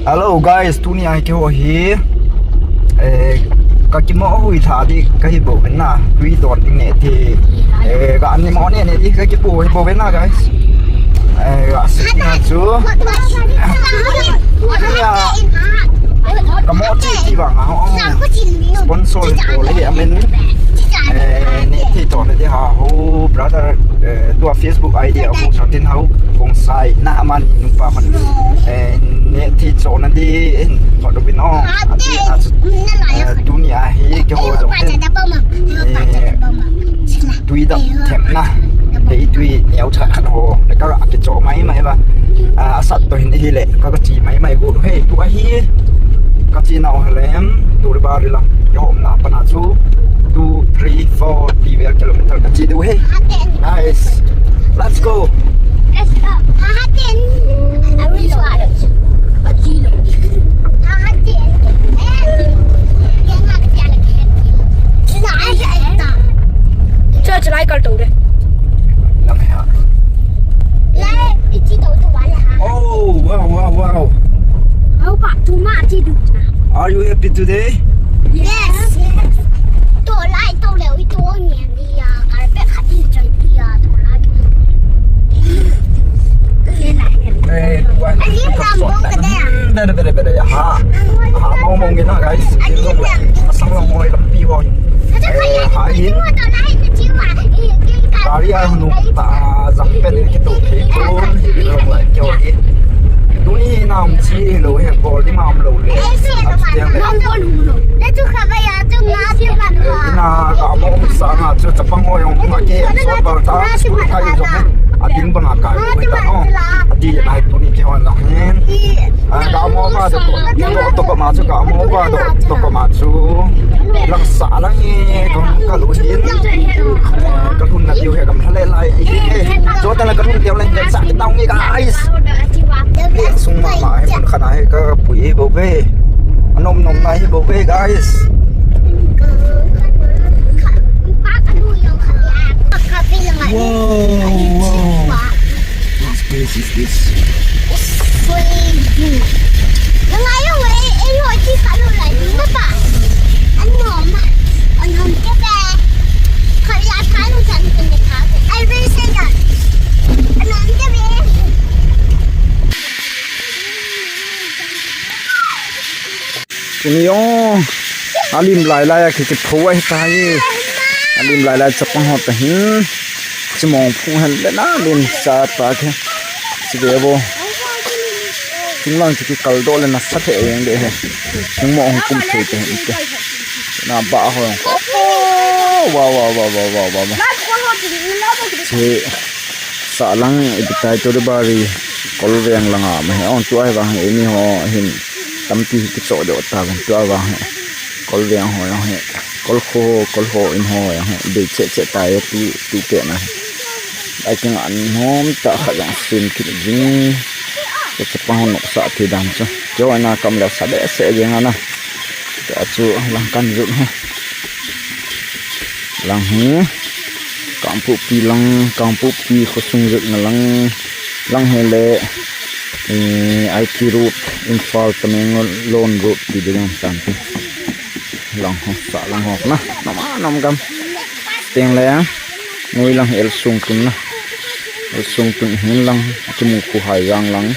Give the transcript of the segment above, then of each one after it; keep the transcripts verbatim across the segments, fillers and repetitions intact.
Hello guys, tuni a keiho hi, eh, ka kimo hui tha di kahi bou vin na, tui don ding ne ti, eh, ka ani mo ne ne di ka kipu hi bou vin na guys. Eh, ka si na chu. Ya, ka mo chi ti ba nga ho. Sponsor bol le amen. Eh, ne ti to ne di ha ho brother, eh, tua Facebook I D a ho sa tin ha ho. Kong sai na aman nupa man. Eh, ne ti cho na di in, ko do bin o. Ati a, eh, tuni a hi keiho jong in. Eh, tui dam them na. Hei tui neo tha khat ho. Le ka ra kicho mai mai ba. Ah, sat to hin hi le. Ka ka chi mai mai go hei tu a hi. Ka chi nau le em. Tu le ba ri la. Yo na pa na chu. Two, three, four, ti vel kilometer ka chi du he. Nice. Let's go. Church lai kal tong de. Lam he. Oh, wow, wow, wow. Are you happy today? Yes. To lai to le wi to ni ni ya, kar pe khat ni chai ti ya, to lai. Eh, wan. Ani ram bong ka de. Bere, bere, bere, ha. Ha, mong mong na, guys. Asang long hoi lampi hoi. Eh, ha, hin. Gari a hunu ta jang pen ki to ki to hi lo la kyo hi. Tuni nam chi lo he bol di mam lo le. Ati le. Na ka mo sa nga chu chapang ho yong ma ke so ba ta. Ka yo jong. Ading ba nga ka yo ta no. Ati na tuni ke hon na hen. Ah, ka mo ba to ko, to ko ma chu ka mo ba to, to ko ma chu. Lang sa lang e, kong ka lu hin. Eh, ka lhun na diu he kam thale lai e. Jo ta la ka lhun diu lang sa ki tau nge guys. Sung ma ma he mun khana he ka pui e bo ve. Anom nom na he bo ve guys. Wow, wow. This place is this. Tuni jong alim lai lai a ki ki pho ahi tai. Alim lai lai chapang ho ta hin. Chimong phung hen le na lim sa ta ke. Chi ve bo. Chung lang chu ki kal do le na sa the eng de he. Chung mo hung kum thei te hin te. Na ba ho. Wow, wow, wow, wow, wow, wow, wow. Che sa lang e bitai to de bari. Kol veng lang a ma he. On tu ai vang e ni ho hin. Tampi ki cho do ta vang tu a vang he. Kol veng ho he. Kol kho, kol ho in ho he. Be che che ta e tu, tu pe na. Ai, keng an nom ta kha jang sin kit jing. Ka chapang ho nopsa thei dan chu. Keiho na kam le sa behseh jeng ana. Tua chu lang kan jut hi. Lang hi. Kangpokpi lang, Kangpokpi khosung jut na lang. Lang hi le, eh, I T road, Imphal, Tamenglong road ti ding ang tan ti. Lang ho, sa lang ho na. Nom a, nom gam. Teng le. Noi lang hi el sung tun na. El sung tun hin lang kimu khu hai jang lang.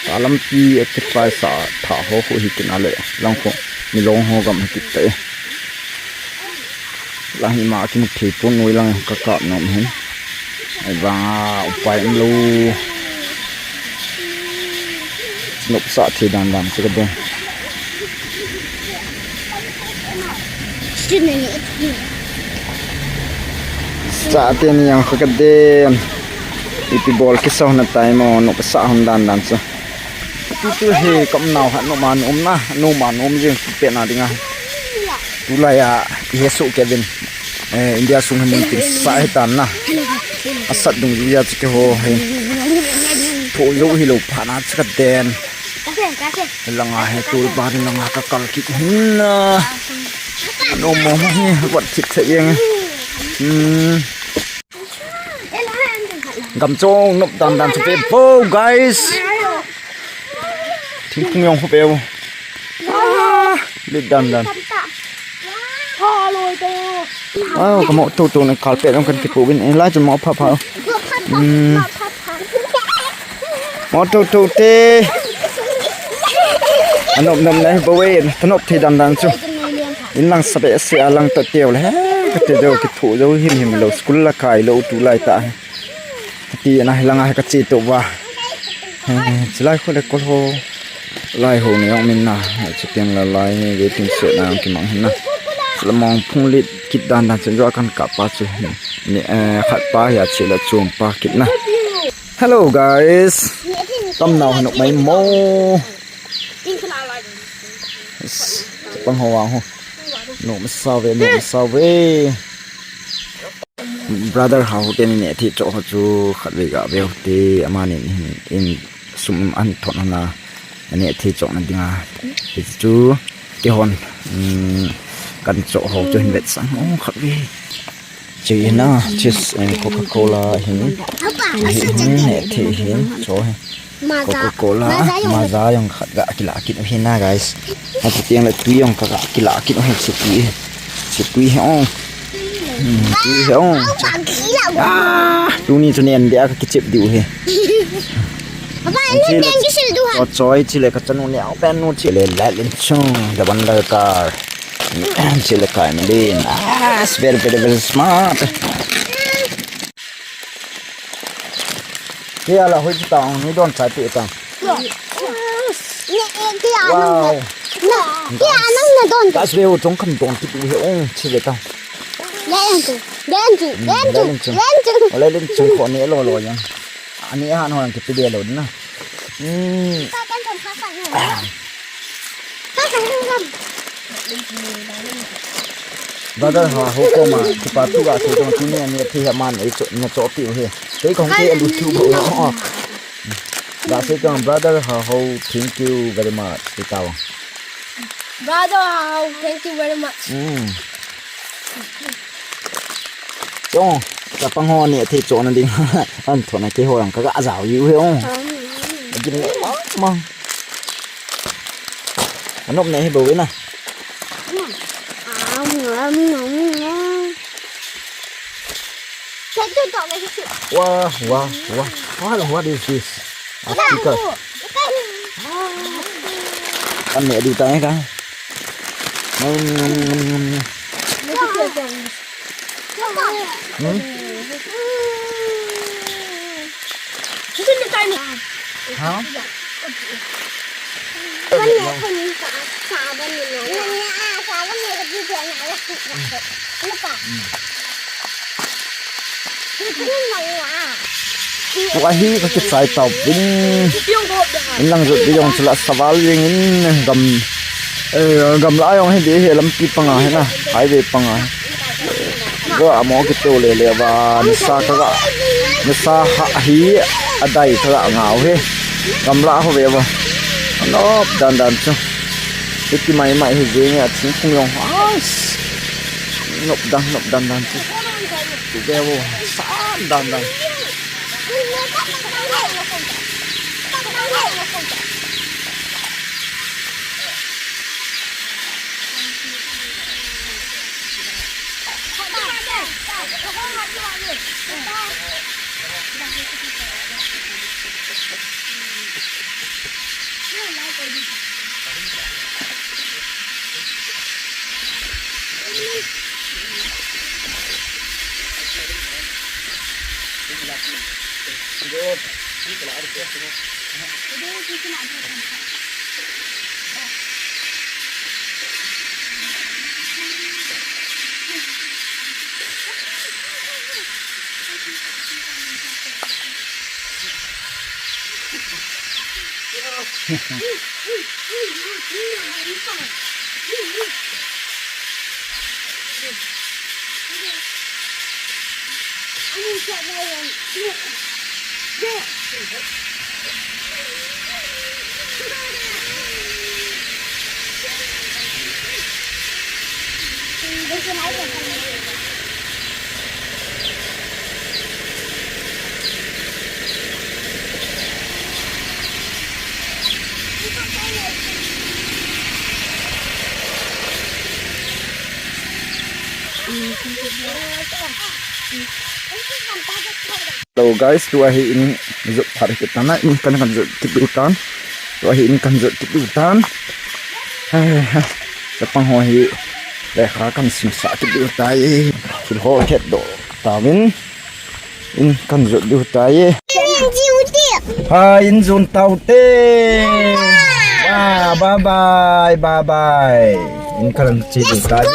Ka lampi a kipai sa tha ho khu hi kin a le lang khu. Mi long ho gam hi kit te. Lang hi ma kimu thei pon noi lang ka kap nom hin. Ai vang a upai um lo. Nopsa thei dan dan se ka den. Sa te ni ang kha ka den. Ipi bol kisa hon a tai mo, nopsa hon dan dan sa. Tu tu he kam nau ha no man um na, no man um jing pe na ding a. Tu lai a, he su ke vin. Eh, India sung hin tin sa he tan na. Asat dung ju ya chi ke ho he. Tho jo hi lo pha na chi ka den. Langa he tul ba ni langa ka kal kit hin na. No mo mo hi wat thit se yeng. Hmm. Gam chong nop dan dan chu pe bo, guys. Thingphung jong khu peu. Ah, lit dan dan. Wow, ka mo to to na carpet jong kan kipu bin. Eh, lai chun mo pha pha. Hmm. Mo to to te. Anop nom na bo we, tanop thei dan dan chu. In lang sa be se a lang ta teu le. Ka te jo ki thu jo him him lo school la kai lo tu lai ta. Ti na hi langa hi ka che to va. He, chilai khu le kol ho. Lai ho ni ong min na. Chutiang la lai ni waiting shed na ong kimang hin na. Chila mong phung lit kit dan dan chen jo kan kap pa chu. Ni, eh, khat pa hi a che la chom pa kit na. Hello guys. Tam nau hanok mai mo. Chapang ho wang ho. No masa ve, no masa ve. Brother Hau te ni neh thei choh ho chu khat ve ga ve u te, amani hin in sum an thon na neh thei choh na dinga. Ti chu ti hon, um, kan choh ho chu hin vetsang ho khat ve. Chi na, chis, eh, Coca-Cola hin, hi hin, neh thei hin, choh hi. Coca-Cola, Maza jong khat ga kila kit u hin na, guys. Hati tiang le tui jong ka ga kila kit u hin, chi tui. Chi tui hi ong. Hmm, tui hi ong. Ah, tuni chu nen dia ka kichep diu hi. Apa, ini thank you sil duha. Cho choi chi le ka chanu ne au pen nu chi le la lin chung da ban da kar. Chi le kai mi din. Ah, it's very, very, very smart. Kei a la hoi chi tang, ni don chai pi tang. Wow. Kei a nang na don. Ka swe u chong kan don ti tu he ong chi le tang. Le en tu, le en tu, le en tu, le en tu. Le en tu. Ole le chung ko ni lo lo yang. Ani a han hon ki pi de lo na. Hmm. Brother Hau koma, kipa thu ga sei tong tuni ani thi ha man ei cho, na cho pi u he. Kei kong kei alu thu bo. Ga sei tong brother Hau, thank you very much. Ti tao. Brother Hau, thank you very much. Hmm. Chong, chapang ho ni thei cho na ding. An thon a kei ho lang ka ga jao u he ong. Agin le mang mang. Anop ne hi bo na. Wow, wow, wow. What, what is this? A sticker. An ne du ta ka. Nom, nom, nom, nom, nom. Hmm? Ha? Tua hi ka kichai tau vin. In lang jot di jong chula saval jing in gam, eh, gamla jong hi di hi lampi panga hi na, highway panga hi. Ga amo kito le le va, nisa ka ga, nisa ha hi adai ka ga ngau hi. Gamla ho ve va. Nop dan dan chu. Iti mai mai hi ve nge a thingphung jong. Ais. Nop dan, nop dan dan chu. Tu ve vo, san dan dan. Hello guys, tua hi in jot phat kit tan, in kan kan jot kit diu tan. Tua hi in kan jot kit diu tan. Chapang ho hi lekha kan simsah kit diu tai. Thil ho khet doh tauvin in kan jot diu tai. Ha, in jon taute. Bye bye, bye bye. In kan che diu tai.